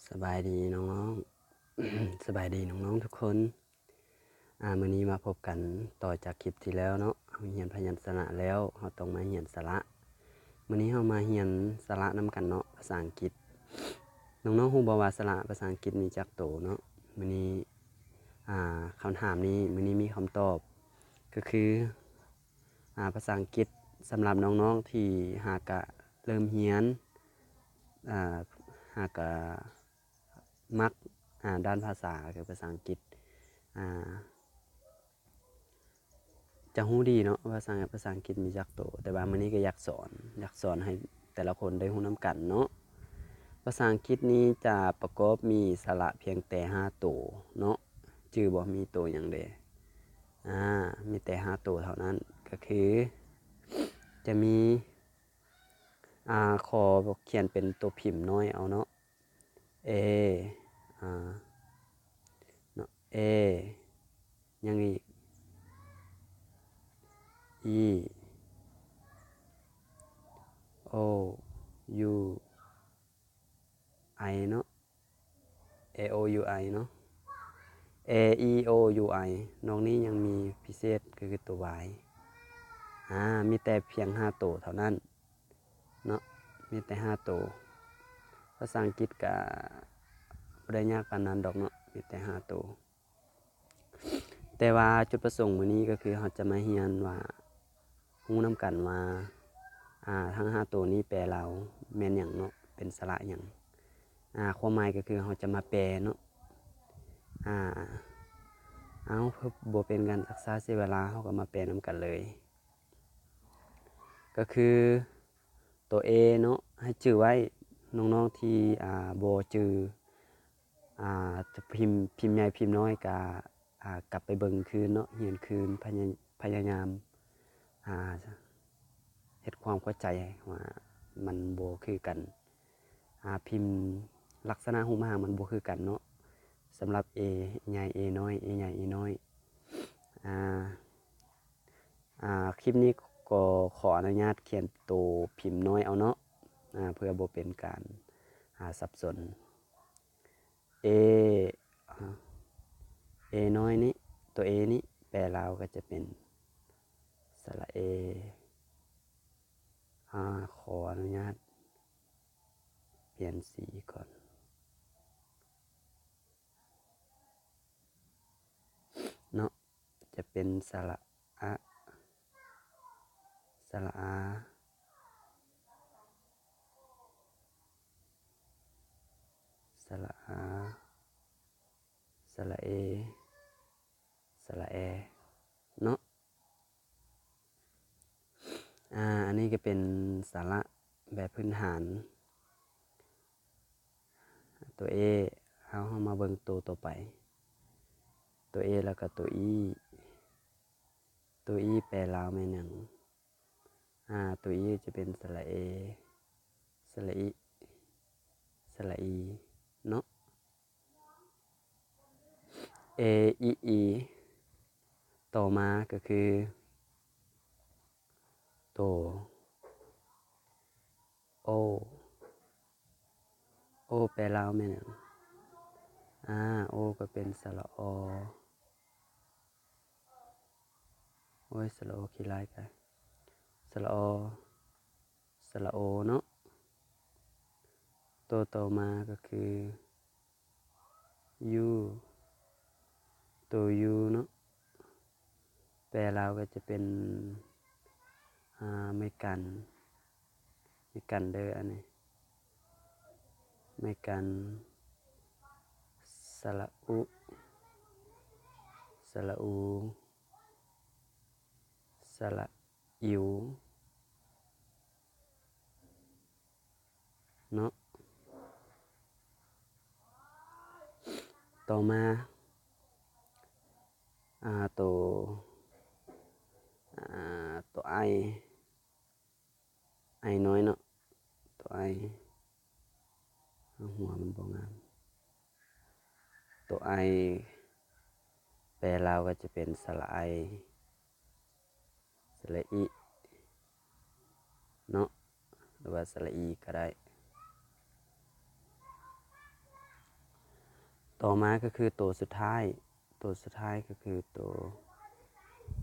ສະບາຍດີນ້ອງໆ ສະບາຍດີນ້ອງໆທຸກຄົນ. ອາ ມື້ນີ້ມາພົບກັນຕໍ່ຈາກຄລິບທີ່ແລ້ວເນາະ, ເຮົາຮຽນພະຍັນຊະນະແລ້ວ ເຮົາຕ້ອງມາຮຽນສະຫຼະ. ມື້ນີ້ເຮົາມາຮຽນສະຫຼະນຳກັນເນາະ, ພາສາອັງກິດ. ນ້ອງໆຮູ້ບໍ່ວ່າສະຫຼະພາສາອັງກິດມີຈັກໂຕເນາະ? ມື້ນີ້ ອາ ຄຳຖາມນີ້ ມື້ນີ້ມີຄຳຕອບ ກໍຄື ອາ ພາສາອັງກິດສຳລັບນ້ອງໆທີ່ຫາກະເລີ່ມຮຽນ ອາ ຫາກະມັກ ອາ ດ້ານພາສາ ຄືພາສາອັງກິດ ອາ ຈະຮູ້ດີເນາະ ພາສາ ພາສາອັງກິດມີຈັກໂຕ, ແຕ່ວ່າມື້ນີ້ກໍຢາກສອນ ຢາກສອນໃຫ້ແຕ່ລະຄົນໄດ້ຮູ້ນຳກັນເນາະ. ພາສາອັງກິດນີ້ຈະປະກອບມີສະຫຼະພຽງແຕ່ຫ້າໂຕເນາະ, ຈື່ບໍ່ ມີໂຕຫຍັງແດ່? ອາ ມີແຕ່ຫ້າໂຕເທົ່ານັ້ນ ກໍຄືຈະມີ ອາ ຂໍຂຽນເປັນໂຕພິມນ້ອຍເອົາເນາະ, ເອ ອາ ເນາະ ເອ ຫຍັງອີກ? ອີ ໂອ ຢູ ໄອເນາະ, ເອ ໂອ ຢູ ໄອເນາະ, ເອ ອີ ໂອ ຢູ ໄອ. ນອກນີ້ຍັງມີພິເສດກໍຄືໂຕວາຍ. ອາ ມີແຕ່ພຽງຫ້າໂຕເທົ່ານັ້ນເນາະ, ມີແຕ່ຫ້າໂຕ. ພາສາອັງກິດກະບໍ່ໄດ້ຍາກປານນັ້ນດອກເນາະ, ມີແຕ່ຫ້າໂຕ. ແຕ່ວ່າຈຸດປະສົງມື້ນີ້ກໍຄືເຮົາຈະມາຮຽນວ່າ ຮູ້ນຳກັນວ່າ ອາ ທັງຫ້າໂຕນີ້ແປລາວແມ່ນຫຍັງເນາະ, ເປັນສະຫຼະຫຍັງ. ອາ ຄວາມໝາຍກໍຄືເຮົາຈະມາແປເນາະ. ອາ ເອົາ ເພື່ອບໍ່ເປັນການຊັກຊ້າເສຍເວລາ ເຮົາກໍມາແປນຳກັນເລີຍ. ກໍຄືໂຕເອເນາະ, ໃຫ້ຈື່ໄວ້ ນ້ອງໆທີ່ ອາ ບໍ່ຈື່ ອາ ຈະພິມ ພິມໃຫຍ່ພິມນ້ອຍກະ ອາ ກັບໄປເບິ່ງຄືນເນາະ, ຮຽນຄືນ, ພະຍາ ພະຍາຍາມ ອາ ເຮັດຄວາມເຂົ້າໃຈວ່າມັນບໍ່ຄືກັນ. ອາ ພິມລັກສະນະຮູບຮ່າງມັນບໍ່ຄືກັນເນາະ, ສຳລັບເອໃຫຍ່ ເອນ້ອຍ ເອໃຫຍ່ ເອນ້ອຍ. ອາ ອາ ຄລິບນີ້ກໍຂໍອະນຸຍາດຂຽນໂຕພິມນ້ອຍເອົາເນາະ, ອາ ເພື່ອບໍ່ເປັນການ ອາ ສັບສົນ. ເອ ອາ ເອນ້ອຍນີ້ ໂຕເອນີ້ແປລາວກໍຈະເປັນສະຫຼະເອ. ອາ ຂໍອະນຸຍາດປ່ຽນສີກ່ອນເນາະ. ຈະເປັນສະຫຼະອະ, ສະຫຼະອາ, ສະຫຼະອາ, ສະຫຼະເອ, ສະຫຼະແອເນາະ. ອາ ອັນນີ້ກໍເປັນສະຫຼະແບບພື້ນຖານ. ຕົວເອ ເຮົາ ເຮົາມາເບິ່ງໂຕຕໍ່ໄປ. ຕົວເອ ແລ້ວກໍຕົວອີ ຕົວອີແປລາວແມ່ນຫຍັງ? ອາ ຕົວອີຈະເປັນສະຫຼະເອ, ສະຫຼະອິ, ສະຫຼະອີເນາະ. ເອ ອີ ອີ. ຕໍ່ມາກໍຄື ໂຕ ໂອ. ໂອແປລາວແມ່ນຫຍັງ? ອາ ໂອກໍເປັນສະຫຼະ ອໍ. ໂອ້ຍ ສະຫຼະ ອໍ ຂີ້ຮ້າຍກາຍ. ສະຫຼະ ອໍ ສະຫຼະ ໂອ ເນາະ. ໂຕຕໍ່ມາກໍຄື ຢູ ໂຕຢູເນາະ. ແປລາວກໍຈະເປັນ ອາ ໄມ້ກັນ, ໄມ້ກັນເດີອັນນີ້ ໄມ້ກັນ. ສະຫຼະ ອຸ ສະຫຼະ ອູ ສະຫຼະ ອິວ ເນາະ. ຕໍ່ມາ ອາ ໂຕ ອາ ໂຕໄອ, ໄອນ້ອຍເນາະ, ໂຕໄອ. ຫົວມັນບໍ່ງາມ. ໂຕໄອ ແປລາວກໍຈະເປັນສະຫຼະໄອ, ສະຫຼະອິເນາະ ຫຼືວ່າສະຫຼະອີກໍໄດ້. ຕໍ່ມາກໍຄືໂຕສຸດທ້າຍ, ໂຕສຸດທ້າຍກໍຄືໂຕ,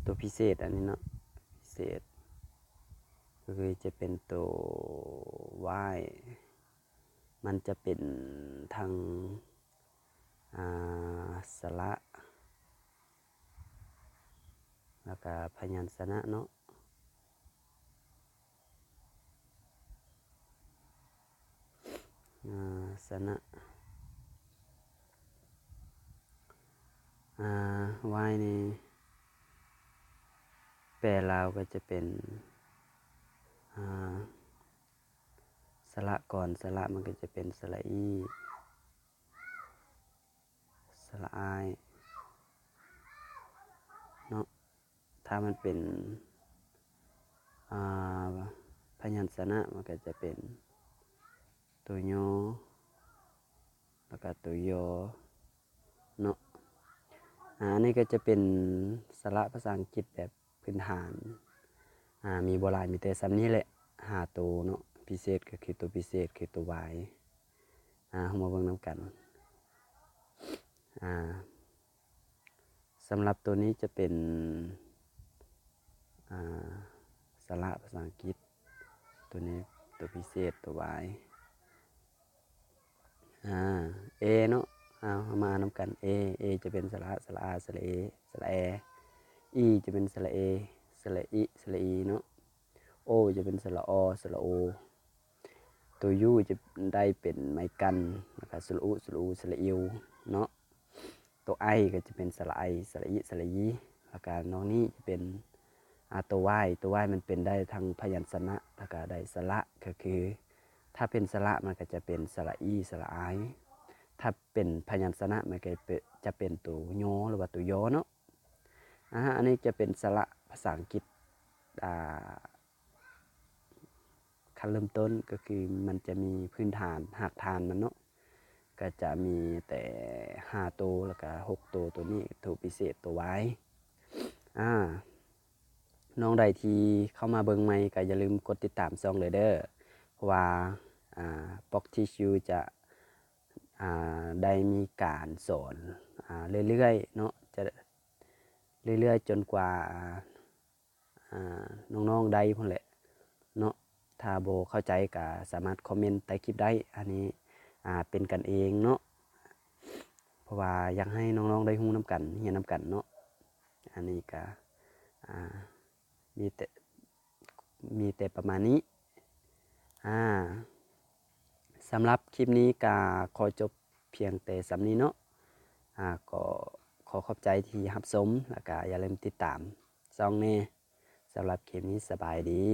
ໂຕພິເສດອັນນີ້ເນາະ, ພິເສດກໍຄືຈະເປັນໂຕ Y, ມັນຈະເປັນທັງ ອາ ສະຫຼະ ແລ້ວກະພະຍັນຊະນະເນາະ. ອາ ຊະນະ ອາ Y ນີ້ແປລາວກໍຈະເປັນ ອາ ສະຫຼະກ່ອນ, ສະຫຼະມັນກໍຈະເປັນສະຫຼະອີ ສະຫຼະອາຍເນາະ. ຖ້າມັນເປັນ ອາ ພະຍັນຊະນະ ມັນກໍຈະເປັນໂຕ ຍ ແລ້ວກໍໂຕ ຢ ເນາະ. ອາ ອັນນີ້ກໍຈະເປັນສະຫຼະພາສາອັງກິດແບບພື້ນຖານ, ອາ ມີບໍ່ຫຼາຍ, ມີແຕ່ສ່ຳນີ້ແຫຼະ ຫ້າໂຕເນາະ, ພິເສດກໍຄືໂຕພິເສດ ຄືໂຕ Y. ອາ ເຮົາມາເບິ່ງນຳກັນ. ອາ ສຳລັບໂຕນີ້ຈະເປັນ ອາ ສະຫຼະພາສາອັງກິດ, ໂຕນີ້ໂຕພິເສດ ໂຕ Y. ອາ A ເນາະ, ເອົາ ເຮົາມາອ່ານນຳກັນ. A, A ຈະເປັນສະຫຼະ, ສະຫຼະອາ, ສະຫຼະເອ, ສະຫຼະແອ. E ຈະເປັນສະຫຼະເອ, ສະຫຼະອິ, ສະຫຼະອີເນາະ. O ຈະເປັນສະຫຼະອໍ, ສະຫຼະໂອ. ໂຕ U ຈະໄດ້ເປັນໄມ້ກັນ, ແລ້ວກະສະຫຼະອຸ, ສະຫຼະອູ, ສະຫຼະອິວເນາະ. ໂຕ I ກໍຈະເປັນສະຫຼະໄອ, ສະຫຼະອິ, ສະຫຼະຢີ, ແລ້ວກະນອກນີ້ຈະເປັນ ອາ ໂຕ Y. ໂຕ Y ມັນເປັນໄດ້ທັງພະຍັນຊະນະ ແລ້ວກະໄດ້ສະຫຼະ, ກໍຄືຖ້າເປັນສະຫຼະມັນກໍຈະເປັນສະຫຼະອີ, ສະຫຼະອາຍ, ຖ້າເປັນພະຍັນຊະນະມັນກໍຈະເປັນໂຕ ຍ ຫຼືວ່າໂຕ ຢ ເນາະ. ອາ ອັນນີ້ຈະເປັນສະຫຼະພາສາອັງກິດ ອາ ຂັ້ນເລີ່ມຕົ້ນ ກໍຄືມັນຈະມີພື້ນຖານ ຮາກຖານມັນເນາະ, ກໍຈະມີແຕ່ຫ້າໂຕ ແລ້ວກະຫົກໂຕ, ໂຕນີ້ໂຕພິເສດ ໂຕ Y. ອາ ນ້ອງໃດທີ່ເຂົ້າມາເບິ່ງໃໝ່ກໍຢ່າລືມກົດຕິດຕາມຊ່ອງເລີຍເດີ ເພາະວ່າ ອາ Practice You ຈະ ອາ ໄດ້ມີການສອນ ອາ ເລື້ອຍໆເນາະ, ຈະເລື້ອຍໆຈົນກວ່າ ອາ ນ້ອງໆໄດ້ພຸ້ນແຫຼະເນາະ. ຖ້າບໍ່ເຂົ້າໃຈກໍສາມາດຄອມເມັນໃຕ້ຄລິບໄດ້. ອັນນີ້ ອາ ເປັນກັນເອງເນາະ, ເພາະວ່າຢາກໃຫ້ນ້ອງໆໄດ້ຮູ້ນຳກັນ ຮຽນນຳກັນເນາະ. ອັນນີ້ກໍ ອາ ມີແຕ່ ມີແຕ່ປະມານນີ້. ອາ ສຳລັບຄລິບນີ້ກໍຂໍຈົບພຽງແຕ່ສ່ຳນີ້ເນາະ. ອາ ກໍຂໍຂອບໃຈທີ່ຮັບຊົມ ແລ້ວກໍຢ່າລືມຕິດຕາມຊ່ອງແດ່. ສຳລັບຄລິບນີ້ ສະບາຍດີ.